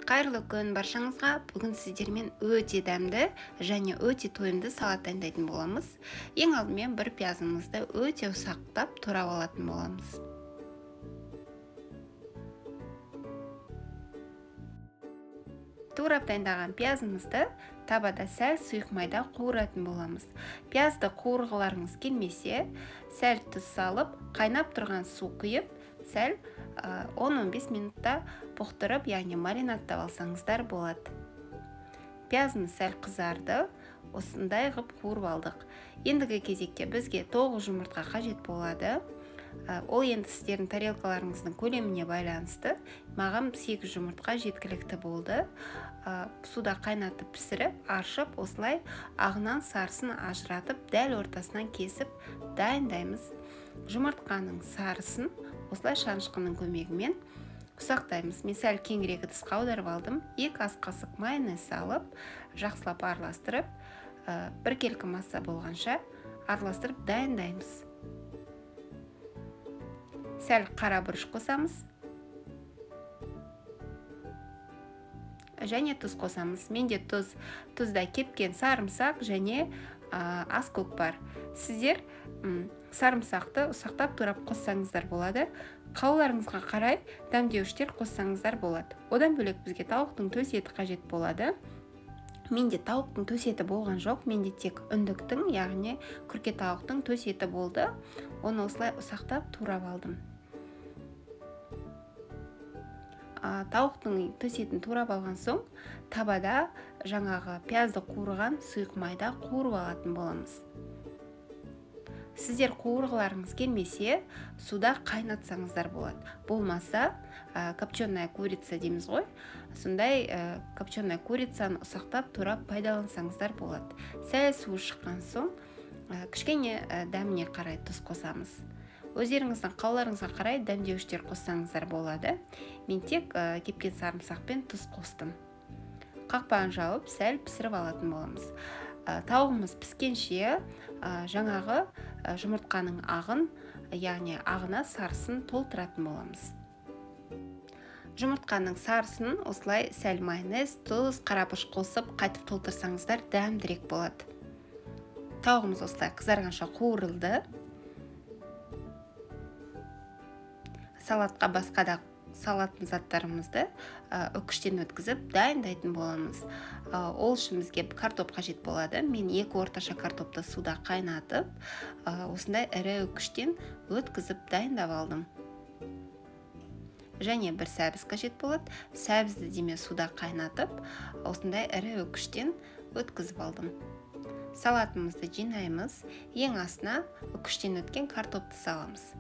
Қайырлы күн баршаңызға. Бүгін сіздермен өте дәмді және өте тойымды салат дайындайтын боламыз. Ең алдымен бір пиязымызды өте ұсақтап турап алатын боламыз. Турап дайындаған пиязымызды табада сәл сұйық майда қуыратын боламыз. Пиязды қуырғыларыңыз келмесе, сәл тұз салып, қайнап тұрған су құйып, сәл 10-15 минутта бұқтырып, яғни маринадтап алсаңыздар болады. Пиязымыз сәл қызарды, осындай қып қуырып алдық. Ендігі кезекте бізге 9 жұмыртқа қажет болады. Ол енді сіздердің тарелкаларыңыздың көлеміне байланысты. Маған 8 жұмыртқа жеткілікті болды. Суда қайнатып пісіріп, аршып, осылай ағынан сарысын ажыратып, дәл ортасынан кесіп дайындаймыз. Жұмыртқаның сарысын осылай шанышқының көмегімен ұсақтаймыз. Мен сәл кеңірек ыдысқа аударып алдым. 2 ас қасық майонез салып, жақсылап араластырып, біркелкі масса болғанша араластырып дайындаймыз. Сәл қара бұрыш қосамыз. Және тұз қосамыз. Менде тұзда кепкен сарымсақ және ас көк бар. Сіздер сарымсақты ұсақтап турап қоссаңыздар болады. Қалаларыңызға қарай дәмдеуіштер қоссаңыздар болады. Одан бөлек бізге тауықтың төс еті қажет болады. Менде тауықтың төс еті болған жоқ, менде тек үндіктің, яғни күрке тауықтың төс еті болды. Оны осылай ұсақтап турап алдым. Тауықтың төс етін турап алған соң, табада жаңағы пиязды қуырған сұйық майда қуырып алатын боламыз. Сіздер қуырғыларыңыз келмесе, суда қайнатсаңыздар болады. Болмаса, копченая курица дейміз ғой, сондай копченая курицаны ұсақтап турап пайдалансаңыздар болады. Сәл суы шыққан соң, кішкене дәміне қарай тұз қосамыз. Өздеріңіздің қалаларыңызға қарай дәмдеуіштер қоссаңыздар болады. Мен тек кепкен сарымсақ пен тұз қостым. Қақпағын жауып, сәл пісіріп алатын боламыз. Тауығымыз піскенше, жаңағы жұмыртқаның ағын, яғни ағына сарысын толтыратын боламыз. Жұмыртқаның сарысын осылай сәл майонез, тұз, қара бұрыш қосып қайтып толтырсаңыздар дәмдірек болады. Тауығымыз осылай қызарғанша қуырылды. Салатқа басқа да салатын заттарымызды үкіштен өткізіп дайындайтын боламыз. Ол үшін бізге картоп қажет болады. Мен 2 орташа картопты суда қайнатып, осындай ірі үкіштен өткізіп дайындап алдым. Және бір сәбіз қажет болады. Сәбізді де мен суда қайнатып, осындай ірі үкіштен өткізіп алдым. Салатымызды жинаймыз. Ең астына үкіштен өткен картопты саламыз.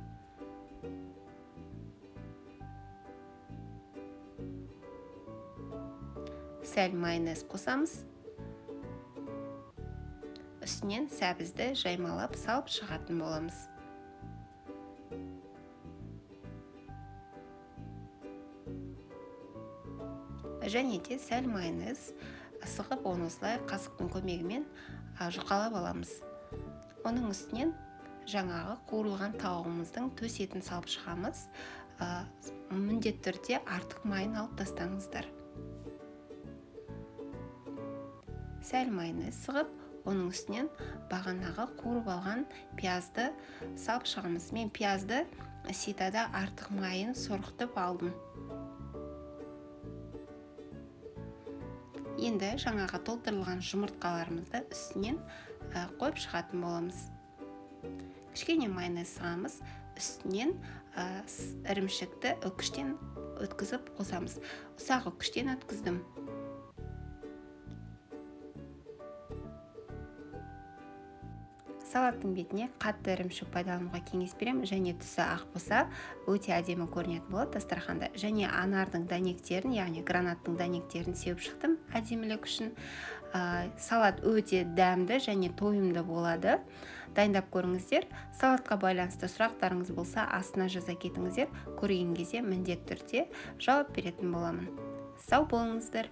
Сәл майонез қосамыз. Үстінен сәбізді жаймалап салып шығатын боламыз. Және де сәл майонез сығып, оны осылай қасықтың көмегімен жұқалап аламыз. Оның үстінен жаңағы қуырылған тауығымыздың төс етін салып шығамыз. Міндетті түрде артық майын алып тастаңыздар. Сәл майонез сығып, оның үстінен бағанағы қуырып алған пиязды салып шығамыз. Мен пиязды ситада артық майын сорғытып алдым. Енді жаңағы толтырылған жұмыртқаларымызды үстінен қойып шығатын боламыз. Кішкене майонез сығамыз, үстінен ірімшікті үкіштен өткізіп қосамыз. Ұсақ үкіштен өткіздім. Салаттың бетіне қатты ірімшік пайдалануға кеңес беремін, және түсі ақ болса өте әдемі көрінетін болады дастарханда. Және анардың дәнектерін, яғни гранаттың дәнектерін сеуіп шықтым әдемілік үшін. Салат өте дәмді және тойымды болады. Дайындап көріңіздер. Салатқа байланысты сұрақтарыңыз болса, астына жаза кетіңіздер. Көрген кезде міндетті түрде жауап беретін боламын. Сау болыңыздар.